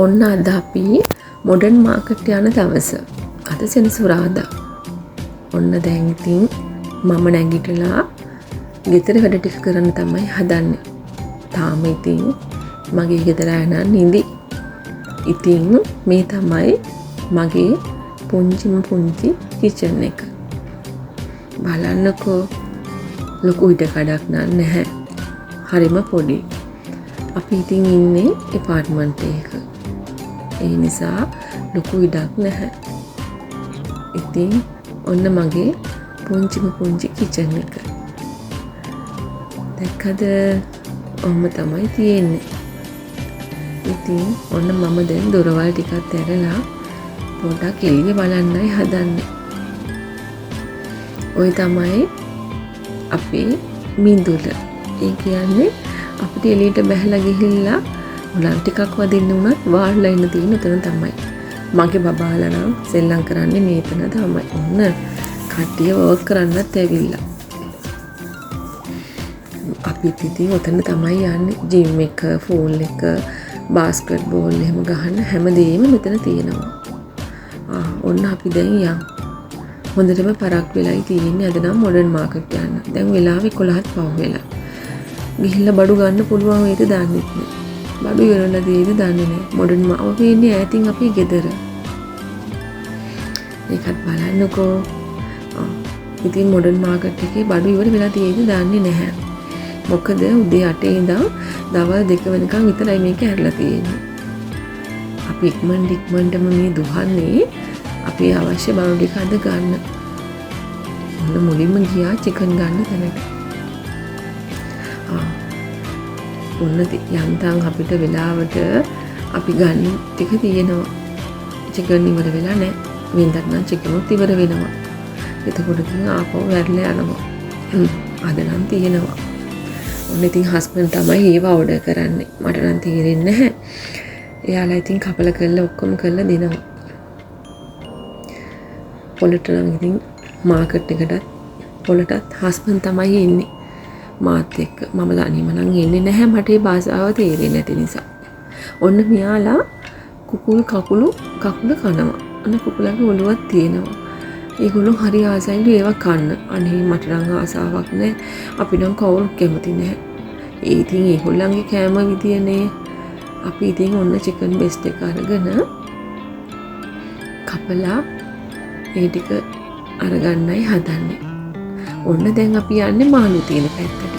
ඔන්න අද අපි මොඩර්න් මාකට් යන දවස. අද සෙනසුරාදා. ඔන්න දැන් ඉතින් මම නැගිටලා ගෙදර වැඩ ටික කරන්න තමයි හදන්නේ. තාම ඉතින් මගේ ගෙදර අය නම් නිදි. ඉතින් මේ තමයි මගේ පුංචිම පුංචි කිචන් එක. බලන්නකෝ, ලොකු ඉඩ කඩක් නම් නැහැ. හරිම පොඩි. අපි ඉතින් ඉන්නේ ඇපාර්ට්මන්ට් එකක. ඒ නිසා ලොකු ඉඩක් නැහැ. ඉතින් ඔන්න මගේ පුංචිම පුංචි කිචන් එක. දැක්කද? ඔහොම තමයි තියෙන්නේ. ඉතින් ඔන්න මම දැන් දොරවල් ටිකක් ඇරලා පොඩ්ඩක් එළිය බලන්නයි හදන්නේ. ඔය තමයි අපේ මිදුල. ඒ කියන්නේ අපිට එළියට බැහැලා ගිහිල්ලා හුලං ටිකක් වදින්න වුණත් වාඩිලා ඉන්න තියෙන උතන තමයි. මගේ බබාලා නම් සෙල්ලම් කරන්නේ මේතන තමයි. ඔන්න කට්ටිය වර්ක් කරන්නත් ඇවිල්ලා. අපිත් ඉතින් ඔතන තමයි යන්නේ. ජිම් එක, පූල් එක, බාස්කට් බෝල් එහෙම ගහන්න හැමදේම මෙතන තියෙනවා. ඔන්න අපි දැන් යන්. හොඳටම පරක් වෙලයි තියෙන්නේ අද නම් මොඩර්න් මාකට් යන්න. දැන් වෙලාව 11ත් පහු වෙලා. ගිහිල්ලා බඩු ගන්න පුළුවන් වේද දන්නෙත් නෑ. බඩු ඉවරලා තියෙයිද දන්නේ නෑ. මොඩර්න් මාව පේන්නේ ඈතින් අපේ ගෙදර. ඒකත් බලන්නකෝ. ඉතින් මොඩර්න් මාකට් එකේ බඩු ඉවර වෙලා තියෙයිද දන්නේ නැහැ. මොකද උදේ 8 ඉඳන් දවල් 2 වෙනකන් විතරයි මේක ඇරලා තියෙන්නේ. අපි ඉක්මනට ඉක්මනටම මේ දුහන්නේ අපේ අවශ්‍ය බඩු ටික අද ගන්න. ඔන්න මුලින්ම ගියා චිකන් ගන්න තැනට. ඔන්න යන්තම් අපිට වෙලාවට අපි ගන්න ටික තියෙනවා. චිකන් ඉවර වෙලා නෑ. වෙනදට නම් චිකනුත් ඉවර වෙනවා. එතකොට ඉතින් ආපහු වැරලා යනවා. අද නම් තියෙනවා. ඔන්න ඉතින් හස්බන්ඩ් තමයි ඒව ඕඩර් කරන්නේ. මට නම් තේරෙන්නේ නැහැ. එයාලා ඉතින් කපල කරලා ඔක්කොම කරලා දෙනවා. පොළට නම් ඉතින් මාකට් එකටත් පොළටත් හස්බන්ඩ් තමයි එන්නේ මාත් එක්ක. මම තනියම නම් එන්නේ නැහැ, මට ඒ භාෂාව තේරෙන්නේ නැති නිසා. ඔන්න මෙයාලා කුකුල් කකුල කනවා. ඔන්න කුකුලගේ ඔළුවක් තියෙනවා. ඒගොල්ලෝ හරි ආසයිලු ඒවා කන්න. අනේ මට නම් ආසාවක් නෑ. අපි නම් කවුරුත් කැමති නෑ. ඒ ඉතින් ඒගොල්ලන්ගේ කෑම විදියනේ. අපි ඉතින් ඔන්න චිකන් බෙස්ට් එක අරගෙන කපලා ඒ ටික අරගන්නයි හදන්නේ. ඔන්න දැන් අපි යන්නේ මාළු තියෙන පැත්තට.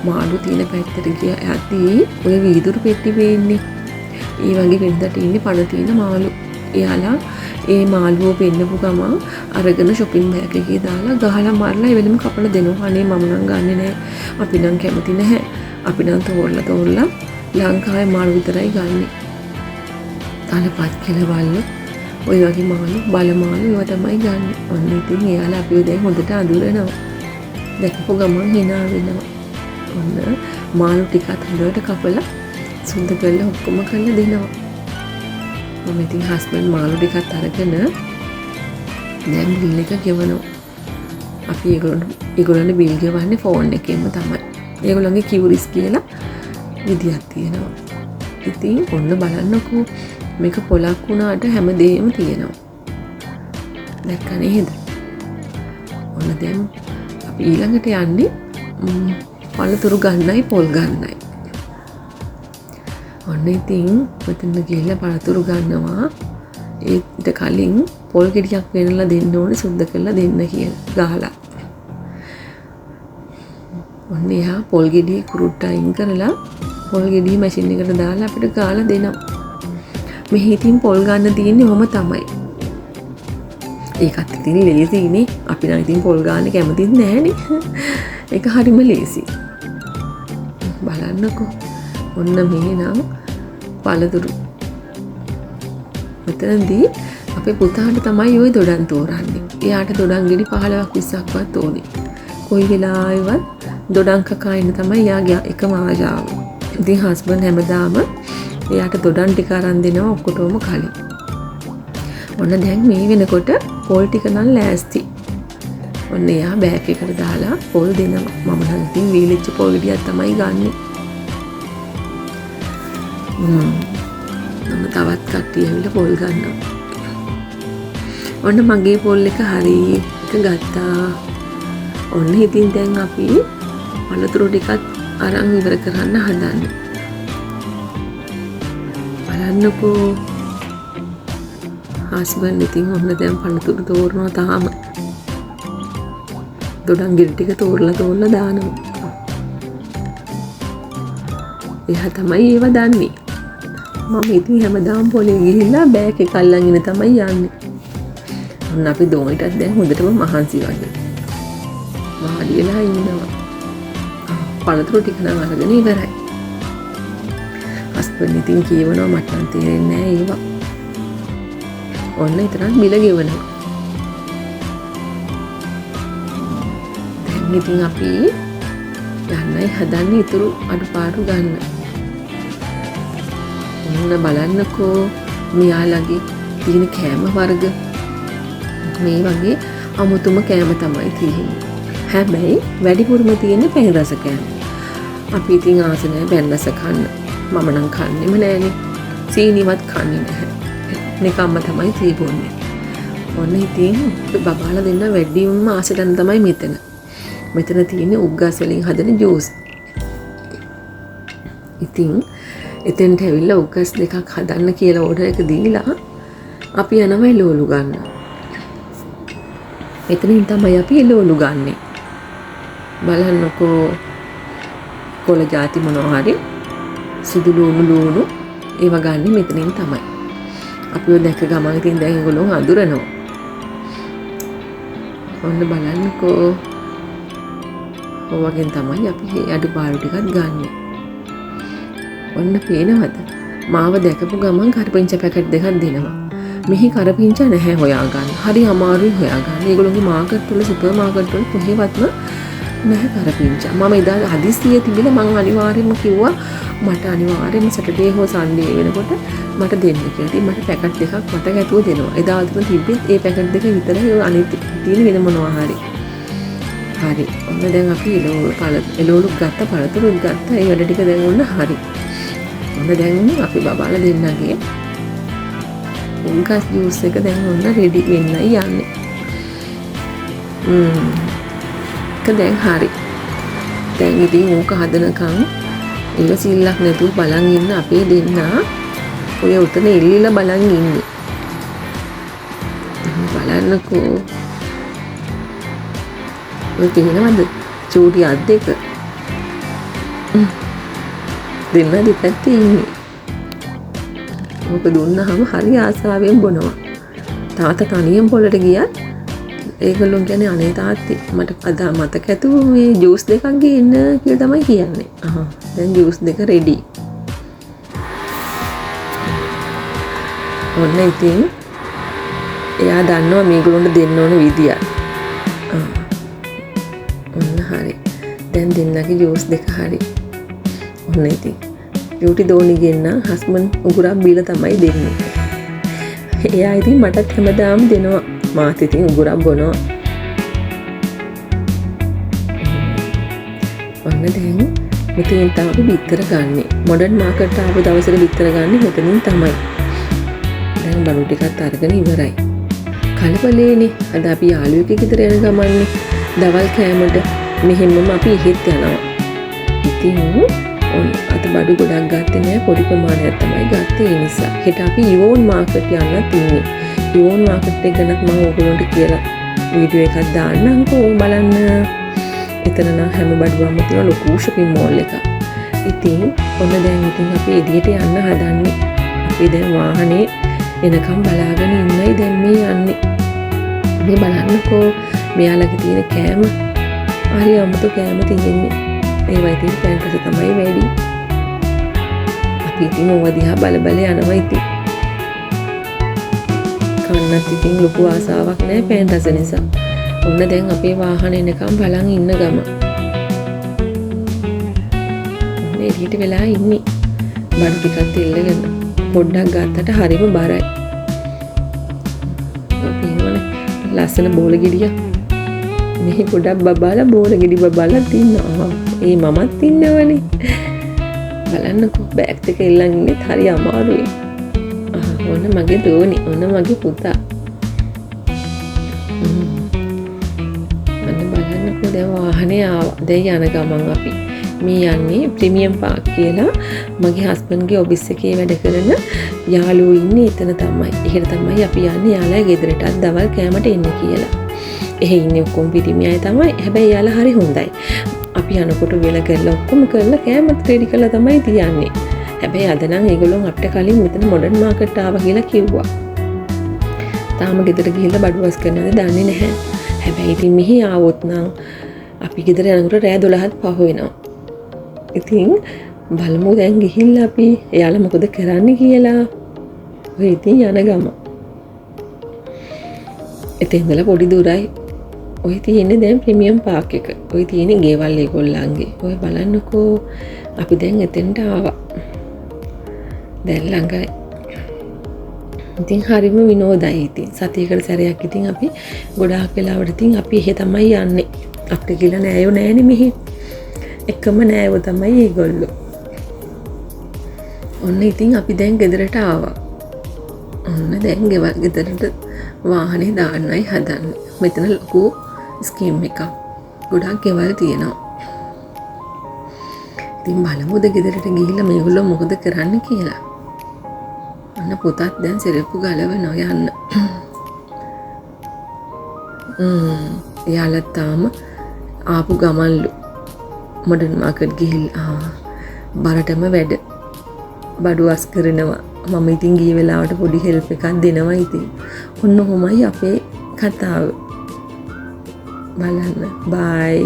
මාළු තියෙන පැත්තට ගියා යද්දී ඔය වීදුරු පෙට්ටි පේන්නේ. ඒ වගේ වෙනදට ඉන්නේ පණ තියෙන මාළු. එයාලා ඒ මාළුව පෙන්නපු ගමන් අරගෙන ෂොපින් බෑග් එකේ දාලා ගහලා මරලා ඒ වෙලෙම කපලා දෙනවා. අනේ මම නම් ගන්නෙ නෑ. අපි නම් කැමති නැහැ. අපි නම් තෝරලා තෝරලා ලංකාවේ මාළු විතරයි ගන්නෙ. තලපත් කෙලවල්ල ඔය වගේ මාළු, බල මාළු ඒවා තමයි ගන්නෙ. ඔන්න ඉතින් එයාලා අපිව දැන් හොඳට අඳුරනවා. දැකපු ගමන් hina වෙනවා. ඔන්න මාළු ටිකත් හොඳට කපලා සුද්ධ කරලා ඔක්කොම කරලා දෙනවා. මම ඉතින් හස්බන්ඩ් මාළු ටිකත් අරගෙන දැන් බිල් එක ගෙවනවා. අපි ඒගොල්ලන්ට බිල් ගෙවන්නේ ෆෝන් එකෙන්ම තමයි. ඒගොල්ලන්ගේ කියුරිස් කියලා විදියක් තියෙනවා. ඉතින් ඔන්න බලන්නකෝ, මේක පොලක් වුණාට හැමදේම තියෙනවා. දැක්ක නේද? ඔන්න දැන් අපි ඊළඟට යන්නේ පළතුරු ගන්නයි පොල් ගන්නයි. ඔන්න ඉතින් මෙතන ගිහිල්ලා පළතුරු ගන්නවා. ඊට කලින් පොල් ගෙඩියක් වෙනලා දෙන්න ඕනේ, සුද්ධ කරලා දෙන්න කියලා ගහලා. ඔන්න එහා පොල් ගෙඩිය කුරුට්ට අයින් කරලා පොල් ගෙඩිය මැෂින් එකට දාලා අපිට ගාලා දෙනවා. මෙහි ඉතින් පොල් ගන්න තියෙන්නේ ඔහොම තමයි. ඒකත් ඉතින් ලේසියිනේ. අපි නම් ඉතින් පොල් ගන්න කැමතිත් නෑනේ. ඒක හරිම ලේසි. බලන්නකෝ. ඔන්න මේ නම් පළතුරු. මෙතනදී අපේ පුතාට තමයි ওই දොඩම් තෝරන්නේ. එයාට දොඩම් ගෙඩි 15ක් 20ක්වත් ඕනේ. කොයි වෙලාවෙවත් දොඩම් කකා ඉන්න තමයි එයාගේ එකම ආශාව. ඉතින් හස්බන්ඩ් හැමදාම එයාට දොඩම් ටික අරන් දෙනවා ඔක්කොටම කලින්. ඔන්න දැන් මේ වෙනකොට පොල් ටික නම් ලෑස්ති. ඔන්න එයා බෑග් එකට දාලා පොල් දෙනවා. මම නම් ඉතින් වීලිච්ච පොල් ගෙඩියක් තමයි ගන්නෙ. ඔන්න තවත් කට්ටිය ඇවිල්ලා පොල් ගන්නවා. ඔන්න මගේ පොල් එක හරි එක ගත්තා. ඔන්න ඉතින් දැන් අපි පළතුරු ටිකත් අරන් ඉවර කරන්න හදන්නේ. බලන්නකෝ හස්බන්ඩ් ඉතින් ඔන්න දැන් පළතුරු තෝරනවා තාම. දොඩම් ගෙඩි ටික තෝරලා තෝරලා දානවා. එයා තමයි ඒව දන්නේ. මම ඉතින් හැමදාම පොලේ ගිහිල්ලා බෑග් එක අල්ලන් ඉන්න තමයි යන්නේ. ඔන්න අපි දෝනිටත් දැන් හොඳටම මහන්සි වගේ. වාඩි වෙලා ඉන්නවා. පළතුරු ටික නම් අරගෙන ඉවරයි. හස්බන්ඩ් ඉතින් කියවනවා මට නම් තේරෙන්නේ නෑ ඒවා. ඔන්න එතරම් බිල ගෙවනවා. දැන් ඉතින් අපි යන්නයි හදන්නේ ඉතුරු අඩුපාඩු ගන්න. ඔන්න බලන්නකෝ මෙයාලගේ තියෙන කෑම වර්ග. මේ වගේ අමුතුම කෑම තමයි තියෙන්නේ. හැබැයි වැඩිපුරම තියෙන්නේ පැන් රස කෑම. අපි ඉතින් ආස නෑ පැන් රස කන්න. මම නම් කන්නේම නෑනේ. සීනිවත් කන්නේ නැහැ. නිකම්ම තමයි තේ බොන්නේ. ඔන්න ඉතින් බබාලා දෙන්න වැඩිම ආස ගන්න තමයි මෙතන. මෙතන තියෙන්නේ උග්ගස් වලින් හදන ජූස්. ඉතින් එතෙන්ට ඇවිල්ලා උග්ගස් දෙකක් හදන්න කියලා ඕඩර් එක දීලා අපි යනවා එළවලු ගන්න. එතනින් තමයි අපි එළවලු ගන්නෙ. බලන්නකෝ කොළ ජාති මොනවා හරි සුදු ලුණු ලුණු ඒව ගන්නෙ මෙතනින් තමයි. අපිව දැක ගමන් ඉතින් දැන් ඒගොල්ලෝ අඳුරනවා. ඔන්න බලන්නකෝ ඔය වගේ තමයි අපි අඩුපාඩු ටිකත් ගන්නෙ. ඔන්න පේනවද? මාව දැකපු ගමන් කරපිංච පැකට් දෙකක් දෙනවා. මෙහි කරපිංච නැහැ හොයාගන්න. හරි අමාරුයි හොයාගන්න. ඒගොල්ලෝගේ මාකට් වල සුපර් මාකට් වල කොහෙවත්ම නැහැ කරපිංච. මම එදා හදිස්සියේ තිබිලා මං අනිවාර්යයෙන්ම කිව්වා මට අනිවාර්යයෙන්ම සැටර්ඩේ හෝ සන්ඩේ වෙනකොට මට දෙන්න කියලා. ඉතින් මට පැකට් දෙකක් මතක ඇතුව දෙනවා. එදා අතන තිබ්බෙත් ඒ පැකට් දෙක විතරයි. ඔය අනිත් තියෙන වෙන මොනවා හරි. හරි. ඔන්න දැන් අපි එළවලු ගත්ත, පළතුරුත් ගත්ත. ඒ වැඩ ටික දැන් ඔන්න හරි. ඔන්න දැන් අපි බබාලා දෙන්නගේ උන්ගස් ජූස් එක දැන් ඔන්න රෙඩි වෙන්නයි යන්නේ. එක දැන් හරි. දැන් ඉතින් ඕක හදනකම් ඉවසිල්ලක් නැතුව බලන් ඉන්න අපේ දෙන්නා ඔය උතන ඉල්ලිලා බලන් ඉන්නේ. බලන්නකෝ. ඔය පේනවද? චූටි අත් දෙක. දෙන්න දෙපැත්තේ ඉන්නේ. ඕක දුන්නාම හරි ආසාවෙන් බොනවා. තාත්තා තනියෙන් පොළට ගියත් ඒගොල්ලෝ කියන්නේ අනේ තාත්තේ මට අද මතක ඇතුව මේ ජූස් දෙකක් ගේන්න කියලා තමයි කියන්නේ. දැන් ජූස් දෙක රෙඩි. ඔන්න ඉතින් එයා දන්නවා මේගොල්ලන්ට දෙන්න ඕන විදිය. ඔන්න හරි. දැන් දෙන්නගේ ජූස් දෙක හරි. ඔන්න ඉතින් චූටි දෝනි ගෙන්න හස්බන්ඩ් උගුරක් බීලා තමයි දෙන්නේ. එයා ඉතින් මටත් හැමදාම දෙනවා. මාත් ඉතින් උගුරක් බොනවා. ඔන්න දැන් මෙතනින් තමයි අපි බිත්තර ගන්නෙ. මොඩර්න් මාකට් ආපු දවසට බිත්තර ගන්නෙ මෙතනින් තමයි. දැන් බඩු ටිකත් අරගෙන ඉවරයි. කලබලේනේ. අද අපි යාළුවෙක් ගෙදර යන ගමන්නේ. දවල් කෑමට මෙහෙම්මම අපි එහෙත් යනවා. ඉතින් ඔන්න අද බඩු ගොඩක් ගත්තේ නෑ, පොඩි ප්‍රමාණයක් තමයි ගත්තේ. ඒ නිසා හෙට අපි ඉවෝන් මාකට් යන්නත් ඉන්නේ. ඉවෝන් මාකට් එක ගැනත් මම ඕගොල්ලන්ට කියලා වීඩියෝ එකක් දාන්නම්කෝ බලන්න. එතන නම් හැම බඩුවක්ම තියෙන ලොකු ෂොපින් මෝල් එකක්. ඉතින් ඔන්න දැන් ඉතින් අපි එළියට යන්න හදන්නේ. අපි දැන් වාහනේ එනකම් බලාගෙන ඉන්නයි දැන් මේ යන්නේ. මේ බලන්නකෝ මෙයාලගේ තියෙන කෑම. හරි අමුතු කෑම තියෙන්නේ. ඒවා ඉතින් පැන් රස තමයි වැඩි. අපි ඉතින් ඕවා දිහා බල බල යනවා ඉතින්. කන්නත් ඉතින් ලොකු ආසාවක් නෑ පැන් රස නිසා. ඔන්න දැන් අපේ වාහන එනකම් බලන් ඉන්න ගම. ඔන්න එළියට වෙලා ඉන්නේ. බඩු ටිකත් එල්ලගෙන පොඩ්ඩක් ගත්තට හරිම බරයි. ඔය පේනවනේ ලස්සන බෝල ගෙඩියක්. මෙහි පොඩක් බබාලා බෝල ගෙඩි බබාලා තින්නවා. ඒ මමත් ඉන්නවනේ. බලන්නකෝ බෑග් දෙක එල්ලන් ඉන්නෙත් හරි අමාරුයි. ඔන්න මගේ දෝනි, ඔන්න මගේ පුතා. අන්න බලන්නකෝ දැන් වාහනේ ආවා. දැන් යන ගමන් අපි මේ යන්නේ ප්‍රීමියම් පාක් කියලා මගේ හස්බන්ඩ්ගේ ඔෆිස් එකේ වැඩ කරන යාළුවෝ ඉන්නේ එතන තමයි. එහෙට තමයි අපි යන්නේ යාළුවා ගෙදරටත් දවල් කෑමට එන්න කියලා. එහෙ ඉන්නේ ඔක්කොම පිරිමි අය තමයි. හැබැයි යාළුවා හරි හොඳයි. අපි යනකොට වෙල කරලා ඔක්කොම කරලා කෑමත් රෙඩි කරලා තමයි තියන්නේ. හැබැයි අද නම් ඒගොල්ලෝ අපිට කලින් මෙතන මොඩර්න් මාකට් ආවා කියලා කිව්වා. තාම ගෙදර ගිහිල්ලා බඩු වස් කරනවද දන්නේ නැහැ. හැබැයි ඉතින් මෙහි ආවොත් නම් අපි ගෙදර යනකොට රෑ 12ත් පහ වෙනවා. ඉතින් බලමු දැන් ගිහිල්ලා අපි එයාලා මොකද කරන්නේ කියලා. ඔය ඉතින් යන ගම. එතෙන් ඉඳලා පොඩි දුරයි. ඔය තියෙන්නේ දැන් ප්‍රීමියම් පාක් එක. ඔය තියෙන්නේ ගෙවල් ඒගොල්ලන්ගේ. ඔය බලන්නකෝ අපි දැන් එතෙන්ට ආවා. දැන් ළඟයි. ඉතින් හරිම විනෝදයි. ඉතින් සතියකට සැරයක් ඉතින් අපි ගොඩාක් වෙලාවට ඉතින් අපි එහෙ තමයි යන්නේ. අපිට කියලා නෑයෝ නෑනේ මෙහෙ. එකම නෑයෝ තමයි ඒගොල්ලෝ. ඔන්න ඉතින් අපි දැන් ගෙදරට ආවා. ඔන්න දැන් ගෙදරට වාහනේ දාන්නයි හදන්නේ. මෙතන ලොකු ස්කීම් එකක්. ගොඩාක් ගෙවල් තියෙනවා. ඉතින් බලමුද ගෙදරට ගිහිල්ලා මේගොල්ලෝ මොකද කරන්නේ කියලා. ඔන්න පුතත් දැන් සෙරෙප්පු ගලවනවා යන්න. එයාලත් තාම ආපු ගමන්ලු මොඩර්න් මාකට් ගිහිල්ලා බරටම වැඩ බඩු අස් කරනවා. මම ඉතින් ගිය වෙලාවට පොඩි හෙල්ප් එකක් දෙනවා ඉතින්. ඔන්න ඔහොමයි අපේ කතාව. බලන්න. බයි.